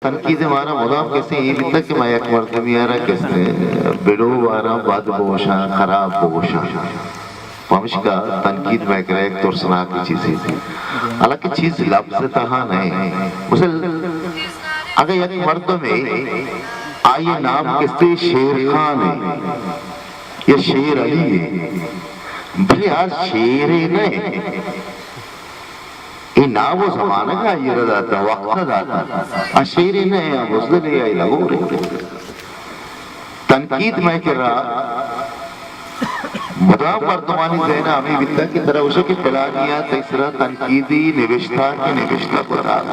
تنقید ءِ مانا مدام کسے اے بیتگ کہ ما یک مردمے ءَ را کسے بلو باراں، بد بگوشاں، خراب بگوشاں۔ پمشکا تنقید مئے کرا یک ترسناکیں چیزے۔ حالانکہ چیز لبز ءِ تہا نہ اِنت۔ مثل اگاں یک مردمے، آئی ءِ نام کسے شیر خان اِنت یا شیر علی اِنت، بلے آ شیرے نہ اِنت۔ اے نام ءُ زمانگ ءَ آئی ءَ را داتگ، وقت ءَ داتگ۔ آ شیرے نہ اِنت، آ بزدلے، آئی لگورے۔ تنقید مئے کرا مدام مردمانی ذہن ءَ ہمے بیتگ کہ ترا گوشاں کہ پلانی ءَ تئی سرا تنقیدی نبشتہ کہ نبشتہ کتگ۔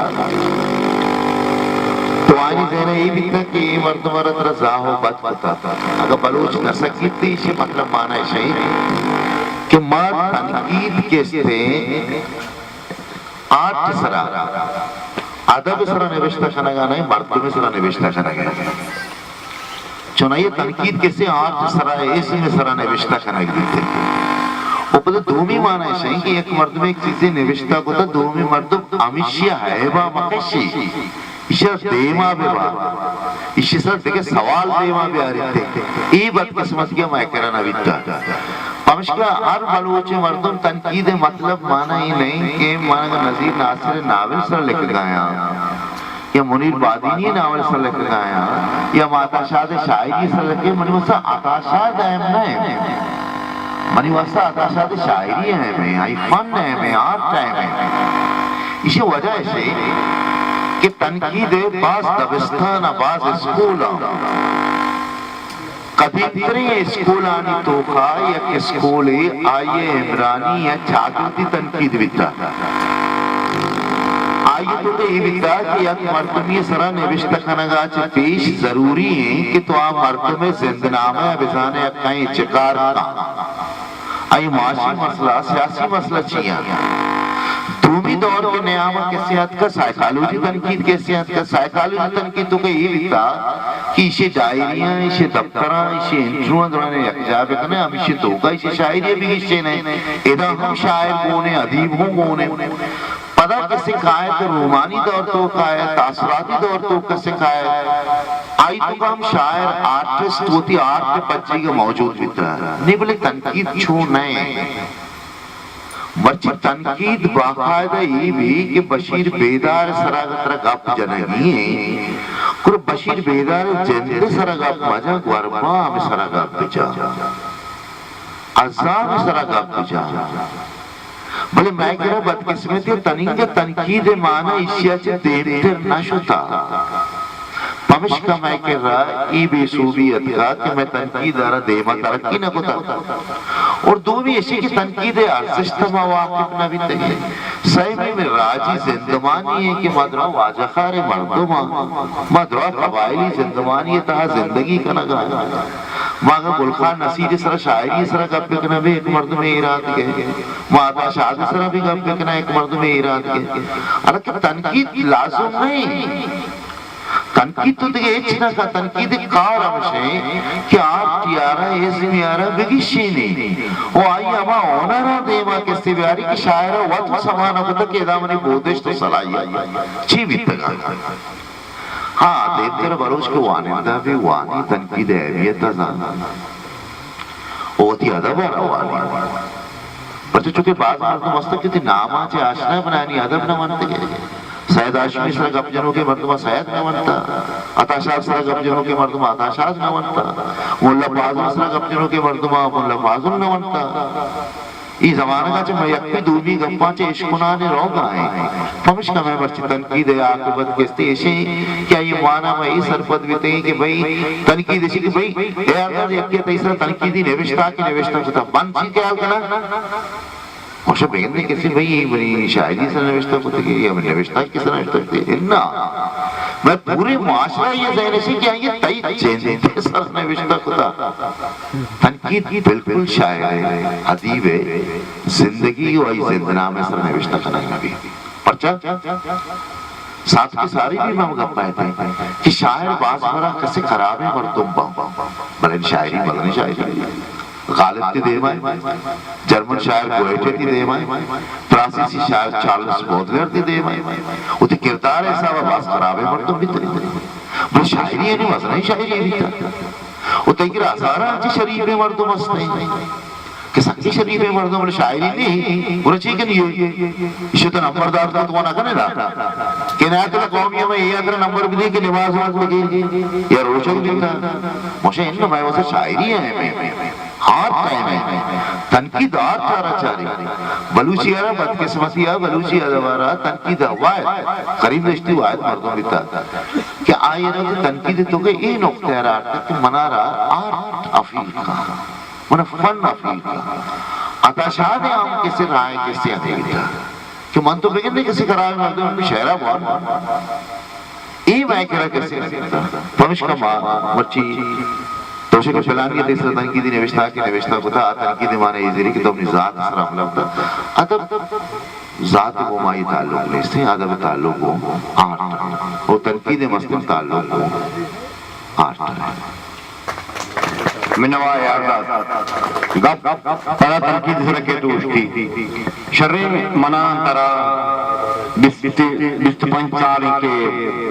تو آیانی ذہن ءَ اے بیتگ کہ اے مردم ءَ را ترا زاہ ءُ بد کتگ۔ اگاں بلوچ نہ سکیت، ایشی مطلب مانا ایش اِنت کہ ما تنقید کسے آرٹ ءِ سرا، ادب ءِ سرا نبشتہ کنگ ءَ نہ ایں، مردم ءِ سرا نبشتہ کنگ ءَ ایں۔ چوناہا تنقید کسے آرٹ ءِ سرا، ازم ءِ سرا نبشتہ کنگ بیت۔ ءُ پدا دومی مانا ایش اِنت کہ یک مردمے یک چیزے نبشتہ کتگ، دومی مردم ہمیشی ءَ عیب ءَ مکشی۔ ایشی ءَ دیما بہ با، ایشی ءِ سرا دگہ سوال دیما بیاریت، اے بدقسمتی ءَ مئے کرا نہ بیتگ۔ پمشکا ہر بلوچ ءِ مردم، تنقید ءِ مطلب مانا اے نہ اِنت کہ من اگاں نذیر ناصر ءِ ناول ءِ سرا لکھگ ءَ آں یا منیر بادینی ءِ ناول ءِ سرا لکھگ ءَ آں یا ما عطا شاد ءِ شاعری ءِ سرا لکھیں، منی واستا عطا شاد اہم نہ اِنت۔ منی واستا عطا شاد ءِ شاعری اہم اِنت، آئی فن اہم اِنت، آرٹ اہم اِنت۔ ایشی ءِ وجہ ایش اِنت کہ تنقید ءِ باز دبستان ءَ، باز اسکول ءَ، قدیم تریں اسکولانی توکا یک اسکولے، آئی ءِ عمرانی یا چاگردی تنقید بیتگ۔ آئی ءِ توکا اے بیتگ کہ یک مردمے ءِ سرا نبشتہ کنگ ءَ چہ پیش ضروری اِنت کہ تو آ مردم ءِ زندنامہ ءَ بزان ئے، کئے چکار کن، آئی ءِ معاشی مسئلہ، سیاسی مسئلہ چی اَنت۔ دومی دور ءِ نیام ءَ کسے اتکگ، سائیکالوجی تنقید کسے اتکگ۔ سائیکالوجی تنقید ءِ توکا اے بیتگ کہ ایشی ڈائریاں، ایشی دپتراں، ایشی انٹرویواں درائیں یکجاہ بکن ئے، ہمیشی ءِ توکا ایشی ءِ شاعری ءَ بگیش ئے۔ ادا ہم شاعر گون اِنت، ادیب ہم گون اِنت۔ پدا کسے کائیت، رومانی دور ءِ توکا کائیت، تاثراتی دور ءِ توکا کسے کائیت، آئی ءِ توکا ہم شاعر، آرٹسٹ وتی آرٹ ءِ پجیگ ءَ موجود بیتگ۔ نی بلے تنقید چو نہ اِنت۔ مرچی تنقید باقاعدہ اے بی کہ بشیر بیدار ءِ سرا ترا گپ جنگی اِنت، گڑا بشیر بیدار ءِ جند ءِ سرا گپ مجن، گوربام ءِ سرا گپ بجن، عزام ءِ سرا گپ بجن۔ بلے مئے کرا بدقسمتی ءَ تننگہ تنقید ءِ مانا ایشی ءَ چہ دیمتر نہ شتگ۔ پمشکا مئے کرا اے بے سوبی اتکگ کہ مئے تنقید ءَ را دیما ترقی نہ کتگ۔ اور دومی ایشی کہ تنقید ءِ ارزشت ءَ ما واقف نہ بیتگ ایں۔ سیمی مئے راجی زندمانی اِنت کہ ما درا واجہ خاریں مردم آں، ما درا قبائلی زندمانی ءِ تہا زندگی کنگ ءَ آں۔ ما اگاں گل خان نصیر ءِ سرا شاعری ءِ سرا گپ بکناں، بہ یک مردمے ایر آتکگ ئے۔ ما عطا شاد ءِ سرا بھی گپ بکناں، یک مردمے ایر آتکگ ئے۔ حالانکہ تنقید لازم نہ اِنت۔ تنقید تو دگہ ہچ نہ کن، تنقید ءِ کار ہمیش اِنت کہ آرٹ ءَ را، ازم ءَ را بگیشینی ءُ آئی ءِ ہما ہنراں دیما کسے بیاری کہ شاعر ءَ وت سما نہ کتگ کہ ادا منی بودشت ءُ صلاحیت چی بیتگ اَنت۔ ہاں، دیمتر ءَ بلوچ کہ وانندہ بی، وانی، تنقید ءِ اہمیت ءَ زانت ءُ وتی ادب ءَ را وانی۔ پرچہ چونکہ باز مردم ہستگ کہ وتی نام ءَ چہ آشنا بنانی، ادب نہ ونتگ ئے۔ سید ہاشمی ءِ سرا گپ جنوکیں مردم ءَ سید نہ ونتگ، عطا شاد ءِ سرا گپ جنوکیں مردم ءَ عطا شاد نہ ونتگ، ملا فاضل ءِ سرا گپ جنوکیں مردم ءَ ملا فاضل نہ ونتگ۔ اے زمانگ ءَ چہ مئے یکے دومی گپاں چہ اشکنان ءَ روگ ءَ ایں۔ پمشکا مئے مرچی تنقید ءِ عاقبت گستی ایش ایں کہ آئی ءِ مانا ما اے سرپد بیتیں کہ بھئی، تنقید ایش ایں کہ بھئی، اے اگاں یکے تئی سرا تنقیدی نبشتہ کہ نبشتہ کتا، من چی خیال کناں؟ گوشے بگندے کسے بھئی، اے منی شاعری ءِ سرا نبشتہ کتگے یا منی نبشتہ ءِ سرا نبشتہ کتگے؟ انا، مئے پورے معاشرہ ءِ اے ذہن ایش ایں کہ آئی ءَ تئی جند ءِ سرا نبشتہ کتا۔ تنقید بالکل شاعر ءِ، ادیب ءِ زندگی ءُ آئی ءِ زندنامہ ءِ سرا نبشتہ کنگ نہ بیت۔ پرچا؟ ساتک ءِ ساری بھی ما گپ ءَ اتیں کہ شاعر باز برا کسے خرابیں مردم باں، بلے شاعری مزنیں شاعری۔ غالب تی دیما، جرمن شاعر گوئٹے تی دیما، فرانسیسی شاعر چارلس بودلر تی دیما، وتی کردار ءِ حساب ءَ باز خرابیں مردم بیتگ۔ بلے شاعری یعنی مزنیں شاعری بیتگ۔ و تئی کرا ہزاراں چہ شریفیں مردم ہستیں کہ سکی شریفیں مردم، بلے شاعری نہیں، گڑا چی کنی؟ ایشی تو نمبر دات کت و نہ کنے نا کہ عنایت اللہ قومی ہمیں یہ ادر نمبر بھی دے کہ نماز وقت بگی یا روچگ بیتا۔ مشے ان میں واسطہ شاعری ہے میں۔ آرٹ ٹائم ءَ تنقید آرٹ ءَ را چاری۔ بلوچی ءَ را بدقسمتی ءَ بلوچی ادب ءَ را تنقید ءَ واحد، کریم دشتی واحد مردم بیتا کہ آئی ءَ را وتی تنقید ءِ توک ءَ اے نقطہ ءَ را آرتا کہ منا را آرٹ ءَ فیل کن، منا فن ءَ فیل کن۔ عطا شاد ءِ ہم کسے رائے کسے ءَ دیتا کہ من تو بگندے کسے خراب مردم شعرا بوان۔ اے مئے کرا کسے نہ بیتا۔ پمشکا ما مرچی تو شکل پلانی ءِ دیستا تنقیدی نوشتہ کہ نوشتہ کتا، آ تنقید مانا اے زیری کہ تو اپنی ذات سرا حملہ کتا۔ ادب ذات گوں مائی تعلق نیست، ادب تعلق گوں آرٹ ءَ، و تنقید مستر تعلق گوں آرٹ ءَ۔ منوا یار داد گپ ترا تنقید سرا کہ دوشتی۔ شریں، منا ترا بیست، بیست پنچ سال کہ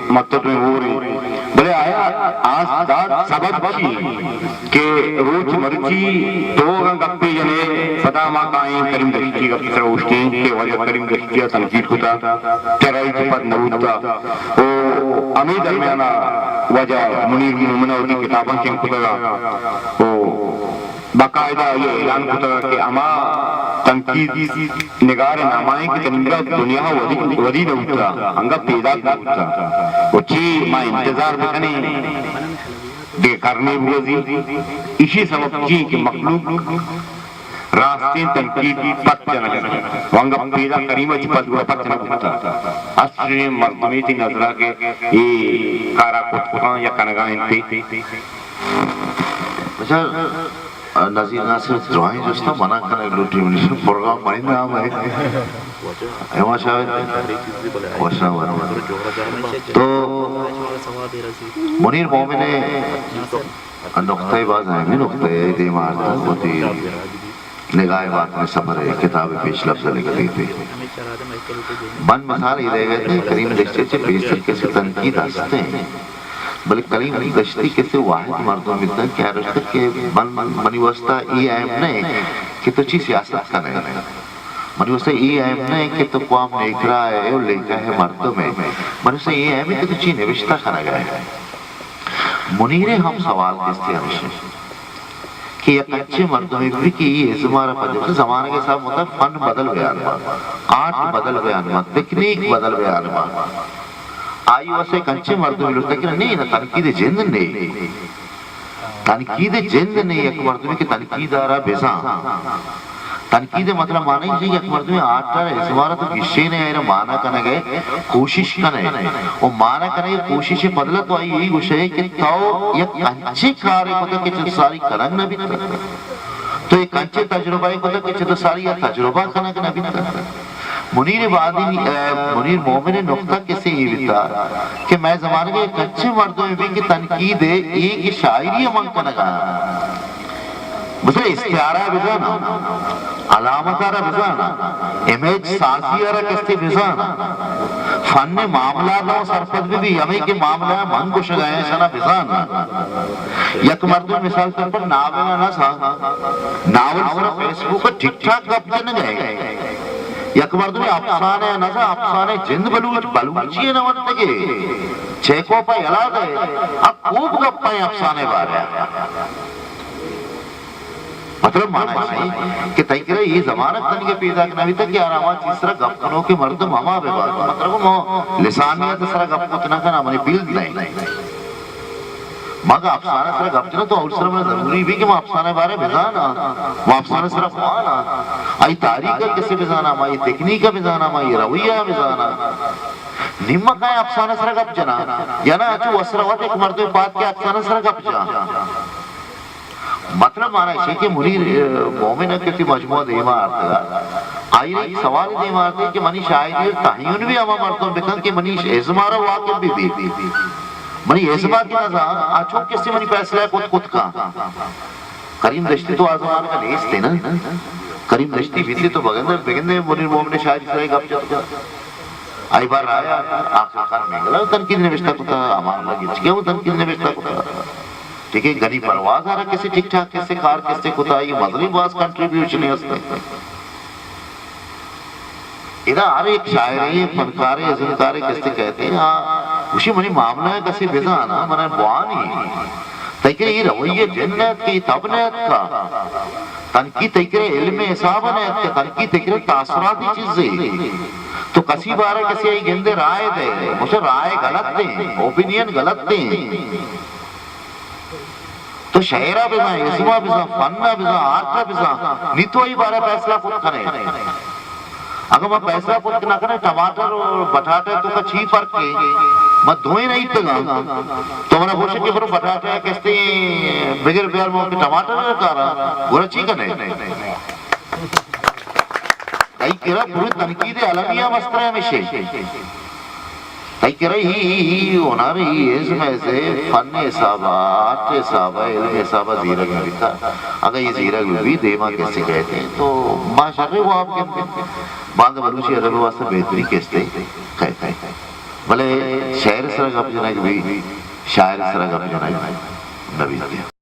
مکتب میں ہو رہی، بلے آیا آس داد سبب چی کہ روچ مرچی تو اگاں گپے جنے، پدا ما کائیں کریم دشتی گپ سرا اوشتیں کہ واجہ کریم دشتی ءَ تنقید کتا، چرائی چہ پد نہ بوتا۔ او ہمے درمیان ءَ واجہ منیر مومن ءَ وتی کتاباں چنگ کتگ ءَ او باقاعدہ آئی ءَ اعلان کتگ کہ ہما تنقید نگار ءِ نامائیں کہ تنیگا دنیا ءَ ودی، ودی نہ بوتا، انگا پیداک نہ بوتا۔ و چی ما انتظار بکنیں دگہ کرنے بگوزی؟ ایشی سبب چی کہ مخلوق راستیں تنقید پچ نہ کنت؟ و انگا پیدا کریمہ چی پد گڑا پچ نہ بوتا۔ اصلیں مردمی تی نظرہ کہ اے کارا کت کن یا کنگا انت۔ اچھا، نذیر ناصر دراہیں جستا منع کنگ لوٹی، منی پروگرام منی نام ہے۔ ایوان شاہ وش آمد۔ تو منیر مومن ءِ نقطہ باز اہمی نقطہ ہے، دیما آرتا وتی نگاہ باطن سفر ءِ کتاب پیش لفظ لکھتے تھے۔ من مثال یہ دے گئے تھے، کریم دشتی چے پیسر کسے تنقید ہستے ہیں۔ بلے کریم دشتی کسے واحد مردم بیتگ کہ ہر وقت کہ من، منی واسطہ اے اہم نہ کہ تو چی سیاست کنے۔ منی واسطہ اے اہم نہ کہ تو کوام نیکرا ہے و لیکہ ہے مردم ہے۔ منی واسطہ اے اہم ہے کہ تو چی نوشتہ کنگا ہے۔ منیر ءِ ہم سوال کسے ہمیش انت کہ یک انچیں مردمے بہ بی کہ اے ازم ءَ را پدے، زمانگ ءِ حساب مطابق فن بدل بیان بنت، آرٹ بدل بیان بنت، تکنیک بدل بیان بنت۔ آئی واسطہ یک انچیں مردمے لوٹتا کہ نہیں، نہ، تنقید ءِ جند نے۔ تنقید ءِ جند نے، یک مردمے کہ تنقید ءَ را بزان۔ تنقید ءِ مطلب معنی ایش کہ یک مردمے آرٹ ءَ را، ازم ءَ را تو گیشینے، آئی ءَ را مانا کنگ ءِ کوشش کنے۔ و مانا کنگ ءِ کوشش ءِ بدل ءَ تو آئی ءَ اے گوشئے کہ تو یک انچیں کارے کتگ کہ چہ ساری کنگ نہ بیتگ۔ تو یک انچیں تجربہ ئے کتگ کہ چہ ساری آ تجربہ کنگ نہ بیتگ۔ منیر بادینی، اے، منیر مومن ءِ نقطہ کسے اے بیتا کہ مئے زمانگ ءَ یک انچیں مردمے بی کہ تنقید ءِ اے کہ شاعری ءَ من کنگ ءَ آں۔ مثلاً استعارہ ءَ بزاناں، علامت ءَ را بزاناں، امیج سازی ءَ را کسے بزاناں، فن ءِ معاملات ءَ سرپد بہ بی، ہمے کہ معاملہ ءَ من گوشگ ءَ آں، اشاں بزاناں۔ یک مردم مثال طور پر ناول ءَ نہ زان، ناول سرا فیس بک ءَ ٹھیک ٹھاک گپ جنگ ءَ۔ یک مردمے افسانہ ءَ نہ زان، افسانہ ءِ جند بلوچ، بلوچی ءَ نہ ونتگ ئے۔ چیکوپ ءَ یلہ دئے، آ خوب گپ ءَ افسانہ ءِ بارہ ءَ۔ مطلب مانا ایش کہ تئی کرا اے زمانگ تنیگا پیداک نہ بیتگ کہ آرا ہما چیز سرا گپ کنوکیں مردم ہما بہ بات۔ مطلب ما لسانیات سرا گپ کت نہ کناں، منی فیلڈ نہ انت۔ ما اگاں افسانہ سرا گپ جناں تو اول سرا منا ضروری بی کہ ما افسانہ بارے بزاناں، ما افسانہ سرا بواناں، آئی تاریخ ءَ کسے بزاناں، ما آئی تکنیک ءَ بزاناں، ما آئی رویہ ءَ بزاناں۔ نی ما کائیں افسانہ سرا گپ جناں، یا نہ اچو وسرا وت یک مردمے پاد کہ افسانہ سرا گپ جاں۔ مطلب مانا ایش کہ منیر، اے، مومن ءَ کہ وتی مجموعہ دیما آرتگ ءَ، آئی ءَ یک سوال دیما آرتگ کہ منی شاعری ءَ تہیون بی ہما مردم بکن کہ منی ازم ءَ را واقف بہ بی۔ منی ازم ءَ کہ نزان، آ چون کسے منی فیصلہ ءَ کت کت کن۔ کریم دشتی تو آ زمانگ ءَ نیست ئے نا۔ کریم دشتی بیتی تو بگندے، بگندے منیر مومن شاعری سرا گپ جت کتا۔ آئی بار آیا، آخر کار مینگلا تنقید نوشتہ کتا، امان اللہ گچکیا وہ تنقید نوشتہ کتا۔ ٹھیک ہے، غنی پرواز آرا کسے ٹھیک ٹھاک کسے کار کسے کتا، یہ مزنیں باز کنٹریبیوشن ہستے۔ ادا ہر ایک شاعرے، فنکارے، ازمکارے کسے کئیت، آ گوشی منی معاملہ ءَ کسے بزان، آ منا بوانی۔ تئی کرا اے رویہ جن نیت کہ اے تب نیت کہ تنقید تئی کرا علم ءِ حساب ءَ نیت کہ تنقید تئی کرا تاثراتی چیزے۔ تو کسی بارہ کسے آئی گندے رائے دے، گوشے رائے غلط ایں، اوپینین غلط ایں۔ تو شعر ءَ بزاں، ازم ءَ بزاں، فن ءَ بزاں، آرٹ ءَ بزاں، نی تو اے بارہ فیصلہ کت کنے۔ اگاں ما فیصلہ کت نہ کنیں، ٹماٹر اور بٹاٹے تو کا چی فرق ہے؟ ما دوئیں نہیں تگاں۔ تو منا گوشے کہ برو بٹاٹے کستے بگر بیار، ما کہ ٹماٹر کارا، گورا چی کنے؟ تئی کرا پوری تنقید عالمی ءَ مستر ہمیشے۔ تئی کرا ہی، ہی، ہی ہنر، ہی ازم ءِ فن ءِ حساب ءَ، آرٹ ءِ حساب ءَ، علم ءِ حساب ءَ زیرگ نہ بیتا۔ اگاں اے زیرگ بہ بی، دیما کسے کئیت تو ما شریں واب گندیں۔ باندا بلوچی ادب ءِ واسطہ بہتریں کستے کئیت۔ بلے شعر ءِ سرا گپ جنگ بی، شاعر ءِ سرا گپ جنگ نہ بیت۔